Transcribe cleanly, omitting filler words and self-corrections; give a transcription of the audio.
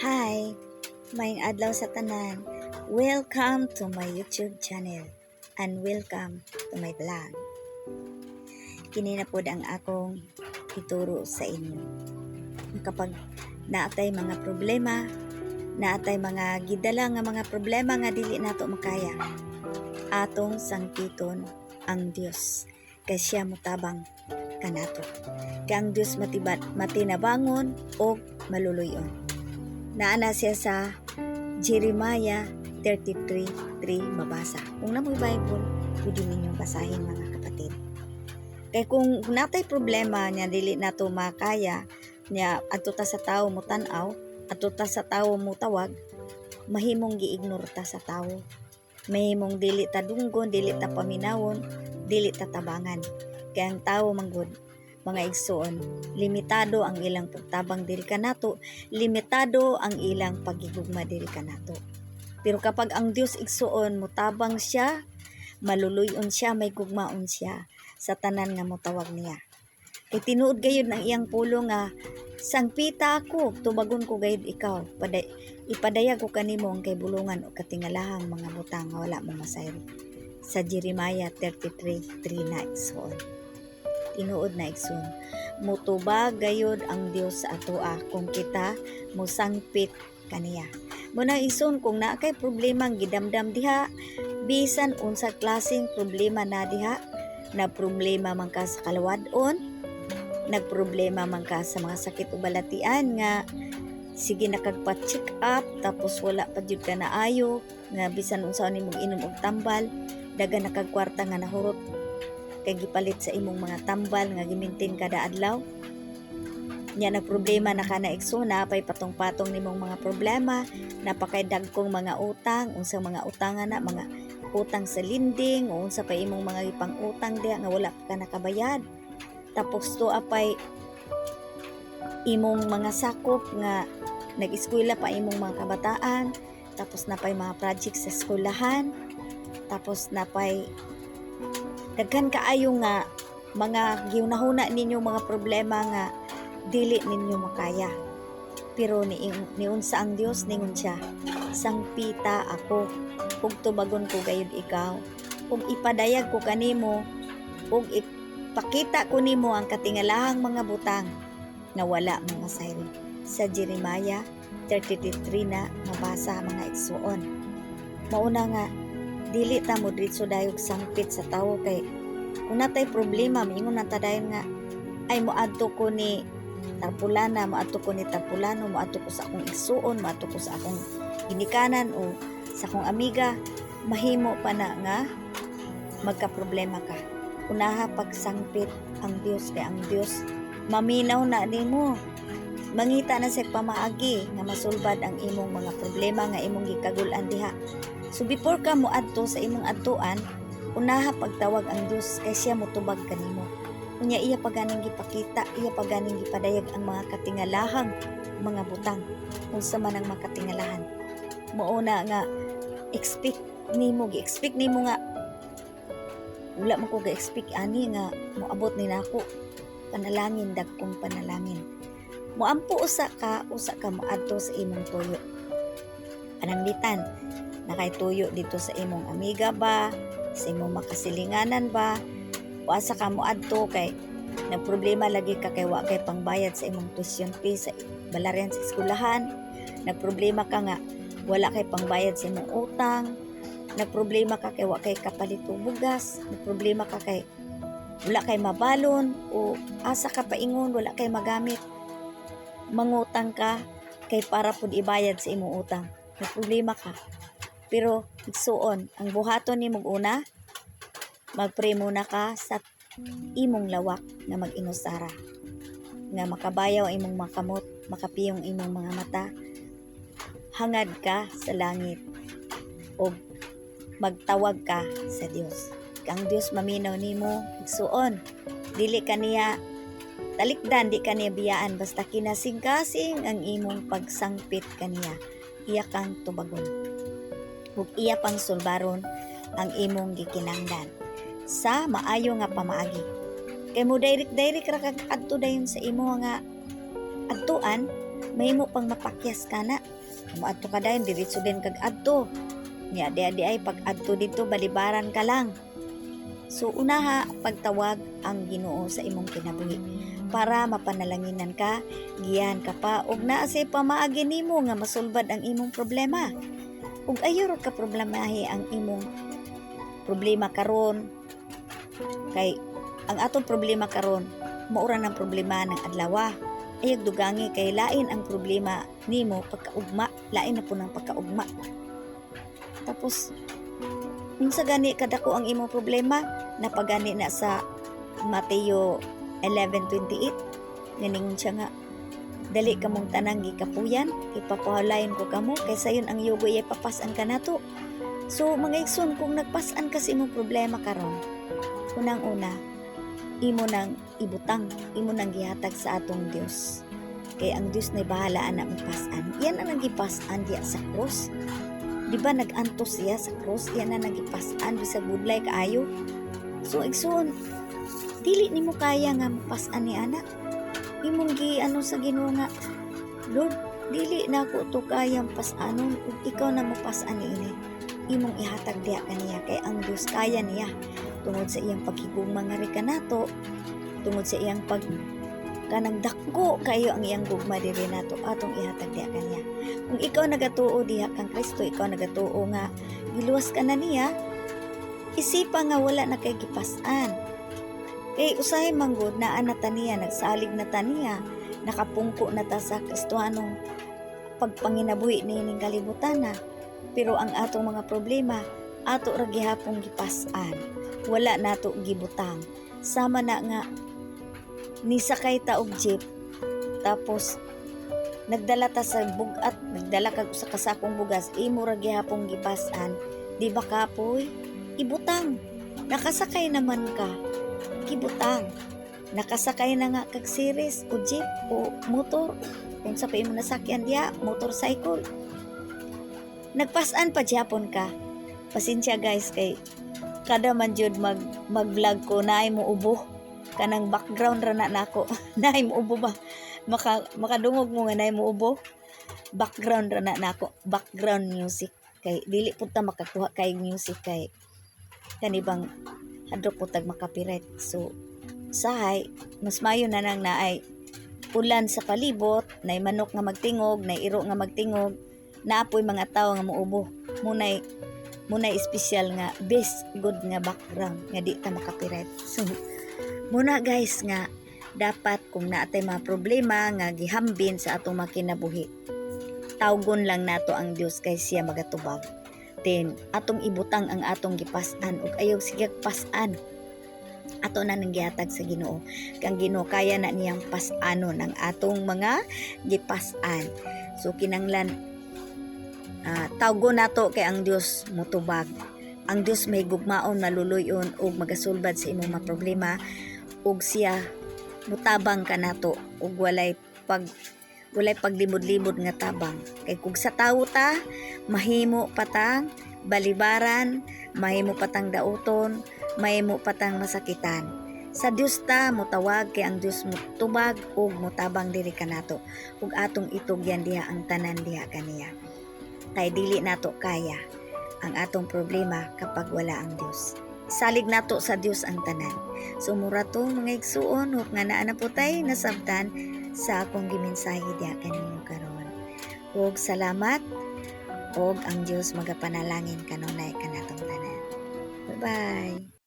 Hi! Maayong adlaw sa tanan. Welcome to my YouTube channel and welcome to my vlog. Kini na pod ang akong ituro sa inyo. Kapag naatay mga problema, naatay mga gidala nga mga problema nga dili nato makaya, atong sangpiton ang Dios kay siya motabang kanato. Kay ang Dios matibat, matinabangon o maluluyon. Naa na siya sa Jeremiah 33:3 mabasa. Kung naa moy Bible, pwede ninyong basahin, mga kapatid. Kay kung natay problema niya dili nato makaya niya, adto ta sa tawo mo tan-aw, adto ta sa tawo mo tawag, mahimong gi-ignore ta sa tawo. Mahimong dili ta dunggon, dili ta paminawon, dili ta tabangan. Kay ang tawo manggod, mga igsoon, limitado ang ilang pagtabang diri kanato, limitado ang ilang pagigugma diri kanato. Pero kapag ang Dios, igsoon, mutabang siya, maluluyon siya, may gugmaon siya sa tanan nga motawag niya. Kay tinuod gayud ang iyang pulong nga sangpita ako, tubagon ko gayud ikaw. Ipadayag ko kanimo ang kaybulongan o katingalahang mga butang nga wala mo masayro. Sa Jeremiah 33:3 na, igsoon. Tinuod na, igsoon. Mutubag gayud ang Dios sa atoa kung kita mosangpit kaniya. Muna, igsoon, kung naa kay problema ang gidamdam diha, bisan unsa klaseng problema na diha, na problema man ka sa kalawad-on, nagproblema man ka sa mga sakit o balatian nga sige nakagpa-check up tapos wala pa jud ka naayo, nga bisan unsa nimong inom og tambal, dagan nakagkwarta nga nahurot kay gipalit sa imong mga tambal nga gimintin kada adlaw. Nya nagproblema na ka na, igsoon, pay patong-patong nimong mga problema, napakay dagkong mga utang, unsang mga utangan na, mga utang sa lending o unsa pa imong mga ipang utang diha nga wala pa ka nakabayad. Tapos to apay imong mga sakop nga nag-eskwela pa imong mga kabataan, tapos napay mga project sa eskwelahan, tapos napay daghan kaayo nga mga gihunahuna ninyo, mga problema nga dili ninyo makaya. Pero ni niunsa ang Dios? Ningon siya, "Sangpita ako ug tubagon ko gayud ikaw, ug ipadayag ko kanimo ug ipakita ko nimo ang katingalahang mga butang nga wala mo masayro." Sa Jeremiah 33 na mabasa, mga igsuon. Mauna nga dili ta mo diretso dayog sangpit sa tawo, kay kung natay problema, miingon na ta dayon nga, "Ay, moadto ko ni Tarpulana, moadto ko ni Tarpulano, moadto ko sa akong igsuon, moadto ko sa akong ginikanan o sa akong amiga." Mahimo pa na nga magka-problema ka. Unaha pagsangpit ang Dios, kay ang Dios maminaw na nimo, mangita na sa pamaagi nga masulbad ang imong mga problema nga imong gikagul-an diha. So before ka moadto sa imong adtuan, unaha pagtawag ang Dios kay siya motubag kanimo. Unya iya pa ganing gipakita, iya pa ganing gipadayag ang mga katingalahang mga butang, unsa man ang makatingalahan. Mauna nga expect nimo, gi-expect nimo nga wala man ko ga-expect ani nga moabot ni nako. Panalangin, dagkong panalangin. Moampo usa ka, usa ka moadto sa imong tuyo. Pananglitan, nakay tuyo dito sa imong amiga ba, sa imong makasilinganan ba, o asa ka moadto kay nagproblema lagi ka kay wa kay pangbayad sa imong tuition fee sa balarian sa eskwelahan, nagproblema ka nga wala kay pangbayad sa imong utang, nagproblema ka kay wa kay kapalit og bugas, nagproblema ka kay wala kay mabalon o asa ka paingon, wala kay magamit. Mangutang ka kay para pud ibayad sa imong utang. Nagproblema ka. Pero igsuon, ang buhaton nimong una, magpray muna ka sa imong lawak nga mag-inusara. Nga makabayaw ang imong mga kamot, makapiyong imong mga mata. Hangad ka sa langit o magtawag ka sa Dios. Kang Dios maminaw nimo, igsuon. Dili ka niya talikdan, di ka niya biyaan, basta kinasing-kasing ang imong pagsangpit kaniya, iya kang tubagon. Ug iya pang sulbaron ang imong gikinahanglan sa maayo nga pamaagi. Kay mo direct direct ra kag adto dayon sa imo nga adtuan, Mahimo pang mapakyas ka na. Muadto ka dayon, diretso din kag adto. Nya di di ay pag adto dito, balibaran ka lang. So unaha pagtawag ang Ginoo sa imong kinabuhi para mapanalanginan ka, giyan ka pa ug naa say pamaagi nimo nga masulbad ang imong problema. Ug ayaw ra ka problemahi ang imong problema karon, kay ang atong problema karon mao ra ng problema ng adlaw. Ayag dugangi kay lain ang problema nimo pagkaugma, lain na po ng pagkaugma. Tapos unsa gani kadako ang imong problema, napagani na sa Mateo 11:28 nga ningon siya nga, "Dali kamong tanang gikapuyan, ipapuhalayon ko kamo," kay sayon ang yugo iya papas-an kanato. So mga igsoon, kung nagpas-an ka sa imong problema karon, unang-una imo nang ibutang, imo nang gihatag sa atong Dios, kay ang Dios na bahala ana mopas-an. Iyan ang gipas-an diya sa cross, di ba? Nag-antos siya sa cross, iyan na nagipas-an bisag budlay kaayo. So igsoon, dili nimo kaya nga mapas-an ni ana, imong gi ano sa Ginoo nga, "Lord, dili na ako to kayang pas-anon ug ikaw na mopas-an niini." Imong ihatag diha kaniya kay ang Dios kaya niya tungod sa iyang paghigugma nga kanato, tungod sa iyang pag kanang dako kayo ang iyang gugma diri nato. Atong ihatag diha kaniya. Kung ikaw nagatuo diha kang Kristo, ikaw nagatuo nga giluwas ka na niya, isipa nga wala na kay gipas-an. Kay usahay manggod naa na ta niya, nagsalig na ta niya, nakapungko na ta sa Kristohanong pagpanginabuhi niining kalibutan na. Pero ang atong mga problema, ato ra gihapong gipas-an. Wala nato gibutang. Sama na nga nisakay ta og jeep, tapos nagdala ta sa bugat, nagdala kag usa ka sakong bugas, imo ra gihapong gipas-an, di ba kapoy? Ibutang. Nakasakay naman ka. Gibutang. Nakasakay na nga kag series o jeep o motor, kung sa pa imo nasakyan diha, motorcycle. Nagpas-an pa gyapon ka. Pasensya guys, kay kada man jud mag mag-vlog ko naay mo ubo. Kanang background ra na nako. Naay mo ubo ba? Makadungog mo nga naay mo ubo. Background ra na nako, background music. Kay dili pud ta makakuha kay music kay kani bang hadlok po tag maka-copyright. So sahay mas mayo na nang naay ulan sa palibot, nay manok nga magtingog, nay iro nga magtingog, naapoy mga tawo nga muubo. Munay espesyal nga best good nga background nga di ta maka-copyright. So muna guys nga dapat kung naatay mga problema nga gihambin sa atong mga kinabuhi, tawgon lang nato ang Dios kay siya magatubag. Then atong ibutang ang atong gipas-an ug ayaw sige pas-an, ato na nang gihatag sa Ginoo. Kang Ginoo kaya na niyang pas-anon ang atong mga gipas-an. So kinanglan tawgon nato kay ang Dios mutubag. Ang Dios may gugmaon, maluluyon ug magasulbad sa imong mga problema ug siya mutabang kanato ug walay paglimod-limod nga tabang. Kay kung sa tawo ta, mahimo patang balibaran, mahimo patang dauton, mahimo patang masakitan. Sa Dios ta motawag kay ang Dios motubag ug motabang diri kanato ug atong itugyan diha ang tanan diha kaniya. Kay dili nato kaya ang atong problema kapag wala ang Dios. Salig nato sa Dios ang tanan. So mura to, mga igsuon, hope nga naa na po tay nasabtan sa akong gimensahe diha kaninyo karon. Ug salamat ug ang Dios magapanalangin kanunay kanatong tanan. Bye-bye.